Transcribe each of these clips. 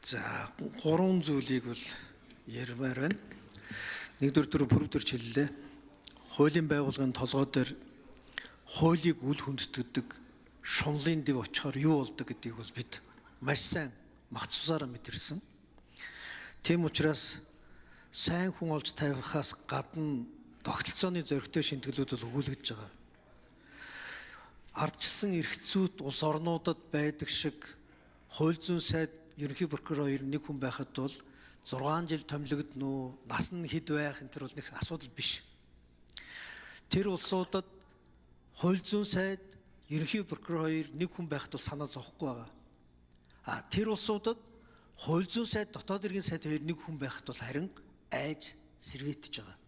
За, гурван зүйлийг бол ярмаар байна. Нэгдүгээр дөрөв пүрэв төрч хэллээ. Хуулийн байгууллагын толгой дээр хуулийг үл хүндэтгэдэг шунлын дэв очихоор юу болдог гэдгийг бол бид маш сайн магц цусаараа мэдэрсэн. Тийм учраас сайн хүн олж тавихаас гадна тогтолцооны зоригтой шимтгэлүүд бол өгүүлэгдэж байгаа. Ардчилсан эрх зүйт улс орнуудад байдаг шиг хууль зүйн сайд, ерөнхий прокурор хоёр нэг хүн байхад бол 6 жил томилогдно уу, нас нь хэд байх энэ төр бол нэг асуудал биш. Тэр улсуудад хууль зүйн сайд, ерөнхий прокурор хоёр нэг хүн байхад бол санаа зовхгүй байгаа. А тэр улсуудад хууль зүйн сайд, дотоод иргэн сайд хоёр нэг хүн байхад бол харин айж сэргээдэж байгаа.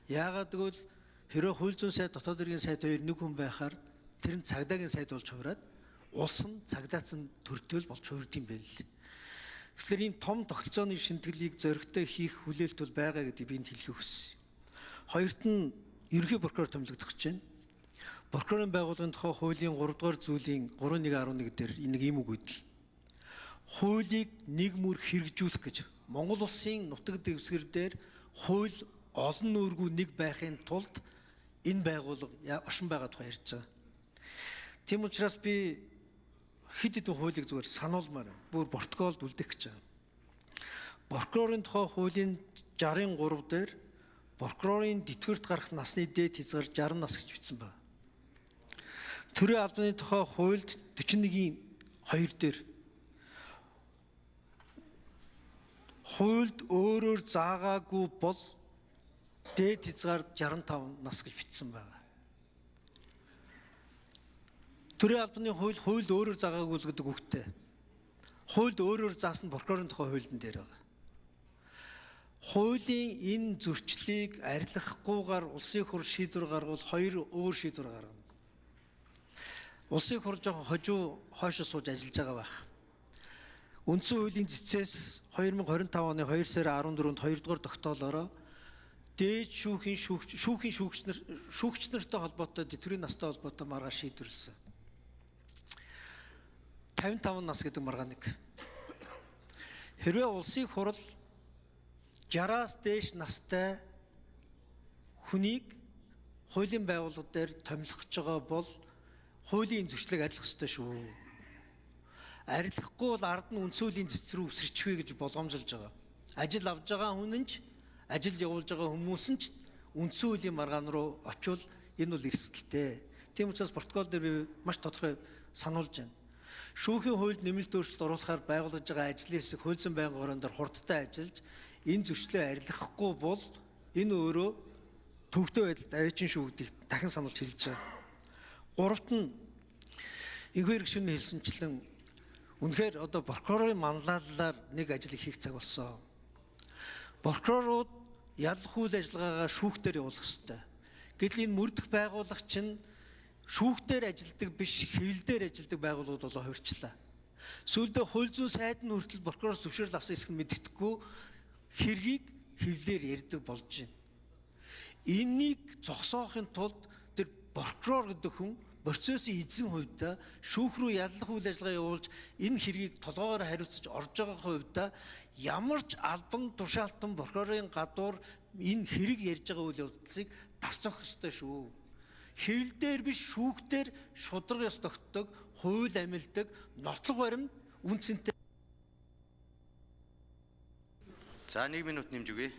Яагаад гэвэл хэрвээ хууль зүйн сайд, дотоод иргэн сайд хоёр нэг хүн байхаар тэр нь цагдаагийн сайд болж хувраад улс нь цагдаацсан төртөл болж хувирд юм байл. Тэгэхээр ийм том тогтолцооны шимтгэлийг зоригтой хийх хүлээлт бол байгаа гэдгийг би энд хэлэхийг хүссэн. Хоёрт нь ерөнхий прокурор томилогдох гэж байна. Прокурорын байгууллагын тухай хуулийн 3 дугаар зүйлийн 3.1.11 дээр нэг ийм үг өгдөл. Хуулийг нэг мөр хэрэгжүүлэх гэж Монгол улсын нутаг дэвсгэр дээр хууль олон нүүргүү нэг байхын тулд энэ байгууллага оршин байгаа тухай ярьж байгаа. Тийм учраас би хэд хэдэн хуулийг зүгээр сануулмаар байна. Бүр протоколд үлдэх гэж байгаа. Прокурорын тухай хуулийн 63 дээр прокурорын тэтгэврт гарах насны дээд хязгаар 60 нас гэж бичсэн байна. Төрийн албаны тухай хуульд 41-ийн 2 дээр хуульд өөрөөр заагаагүй бол дээд хязгаар 65 нас гэж бичсэн байна. Төрийн албаны хууль хуульд өөрөөр заагаагүй л гэдэг үгтэй. Хуульд өөрөөр заасан нь прокурорын тухай хуулийн дээр байгаа. Хуулийн энэ зөрчлийг арилгахгүйгээр улсын хурл шийдвэр гаргавал хоёр өөр шийдвэр гаргана. Улсын хурл жоохон хожуу хойшоо сууж ажиллаж байгаа байх. Үндсэн хуулийн цэцээс 2025 оны 2 сарын 14-нд 2 дугаар тогтоолоороо дээд шүүхийн шүүхийн шүүгч нар шүүгч нартай холбоотой тэтгэврийн настай холбоотой маргаан шийдвэрлсэн. 55 нас гэдэг маргааныг. Хэрвээ улсын хурал 60-аас дээш настай хүнийг хуулийн байгууллага дээр томилох гэж байгаа бол хуулийн зөрчлийг арилгах ёстой шүү. Арилгахгүй бол ард нь үндсэн хуулийн цэц рүү үсэрчихвэ гэж болгоомжилж байгаа. Ажил авж байгаа хүн нь ч ажил явуулж байгаа хүмүүс нь ч үндсэн хуулийн маргаан руу очивол энэ бол эрсдэлтэй. Тийм учраас протокол дээр би маш тодорхой сануулж байна. Шүүхийн хуульд нэмэлт өөрчлөлт оруулахаар байгуулж байгаа ажлын хэсэг хууль зүйн байнгын хорон дээр хурдтай ажиллаж энэ зөрчлөө арилгахгүй бол энэ өөрөө төвөгтэй байдалд аваачин шүү гэдгийг дахин сануулж хэлж байгаа. Гуравт нь энэхүү хэрэг шөнө хэлсэнчлэн үнэхээр одоо прокурорын манлайлалаар нэг ажил хийх цаг болсон. Прокурорууд ялах үйл ажиллагаагаа шүүхтэр явуулах ёстой. Гэтэл энэ мөрдөх байгууллага чинь шүүхтэр ажилдаг биш, хэвлэлдээр ажилдаг байгууллагууд болоо хувирчлаа. Сүүлдээ хууль зүйн сайд нь хүртэл прокуророос зөвшөөрөл авсан хэсэг нь мэддэхгүй хэргийг хэвлэлээр ярьдаг болж байна. Энийг зогсоохын тулд тэр прокурор гэдэг хүн процессын эзэн хувьдаа шүүх рүү яллах үйл ажиллагаа явуулж энэ хэргийг толгоогоор хариуцаж орж байгаа хувьдаа ямар ч албан тушаалтан прокурорын гадуур энэ хэрэг ярьж байгаа үйл явдлыг тасах ёстой шүү. Хэвлэл дээр биш, шүүхтэр шударга ёс тогтдог, хууль амилдаг, нотлох баримт үн цэнтэй. За, 1 минут нэмж өгье.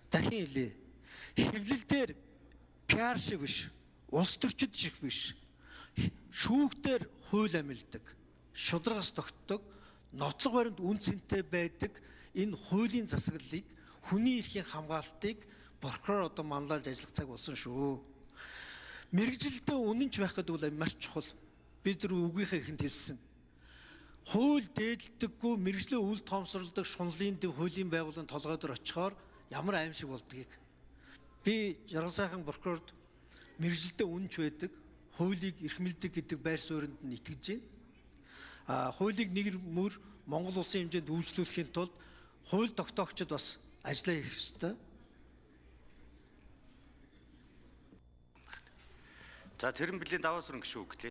Дахин хэлье. Хэвлэл дээр PR шиг биш, улс төрчид шиг биш. Шүүхтэр хууль амилдаг, шударгаас тогтдог, нотлох баримт үн цэнтэй байдаг энэ хуулийн засаглалыг, хүний эрхийн хамгаалтыг прокурор одоо манлайлж ажиллах цаг болсон шүү. Мэргэжилдээ үнэнч байх гэдэг бол маш чухал. Бид нар үгийнхээ ихэнд хэлсэн. Хууль дээдэлдэггүй, мэргэжлээ үл тоомсорлдог шунлын дэв хуулийн байгууллагын толгой дээр очихоор ямар аимшиг болдгийг. Би жаргал сайхан прокурорд мэргэжилдээ үнэнч байдаг, хуулийг эрхэмлэдэг гэдэг байр сууринд нь итгэж байна. А хуулийг нэг мөр Монгол улсын хэмжээнд үйлчлүүлэхийн тулд хууль тогтоогчид бас ажиллаа хийх ёстой. За, Цэрэнбэлийн даваа сүрэн гишүүн өглөө.